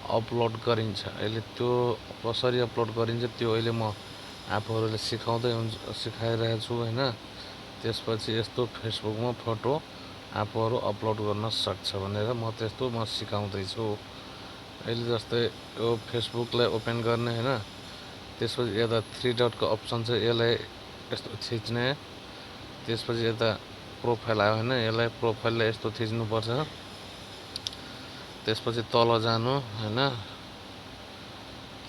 Upload गरिन्छ। अहिले त्यो कसरी अपलोड गरिन्छ त्यो अहिले म आफूहरूले सिकाइरहेको छु होइन। त्यसपछि यस्तो फेसबुकमा फोटो आफूहरू अपलोड गर्न सक्छ भनेर म सिकाउँदैछु। अहिले जस्तै यो फेसबुकलाई ओपन गर्ने होइन, त्यसपछि यता 3 डटको अप्सन छ, यसलाई यस्तो थिच्ने। त्यसपछि यता प्रोफाइल आयो होइन, यसलाई प्रोफाइललाई यस्तो थिच्नुपर्छ। त्यसपछि तल जानु होइन,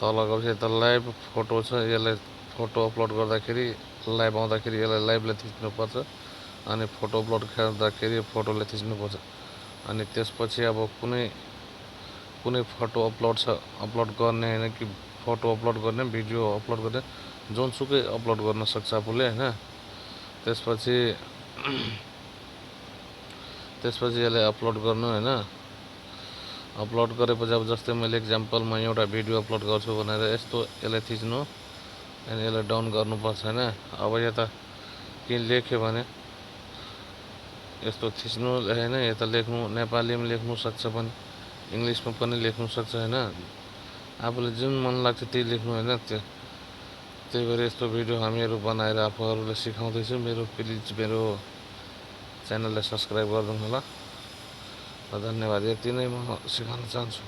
तल गएपछि यता लाइभ फोटो छ, यसलाई फोटो अपलोड गर्दाखेरि लाइभ आउँदाखेरि यसलाई लाइभलाई थिच्नुपर्छ। अनि फोटो अपलोड गर्दाखेरि फोटोले थिच्नुपर्छ। अनि त्यसपछि अब कुनै फोटो अपलोड गर्ने होइन कि फोटो अपलोड गर्ने, भिडियो अपलोड गर्ने, जुनसुकै अपलोड गर्न सक्छ आफूले होइन। त्यसपछि यसलाई अपलोड गर्नु होइन। अपलोड गरेपछि अब जस्तै मैले एक्जाम्पलमा एउटा भिडियो अपलोड गर्छु भनेर यस्तो यसलाई थिच्नु अनि यसलाई डाउन गर्नुपर्छ होइन। अब यता केही लेख्यो भने यस्तो थिच्नु होइन, यता लेख्नु, नेपालीमा लेख्नु सक्छ पनि, इङ्ग्लिसमा पनि लेख्नु सक्छ होइन। आफूले जुन मन लाग्छ त्यही लेख्नु होइन। त्यही भएर यस्तो भिडियो हामीहरू बनाएर आफूहरूलाई सिकाउँदैछु। प्लिज मेरो च्यानललाई सब्सक्राइब गरिदिनु होला। धन्यवाद। यति नै म सिकाउन चाहन्छु।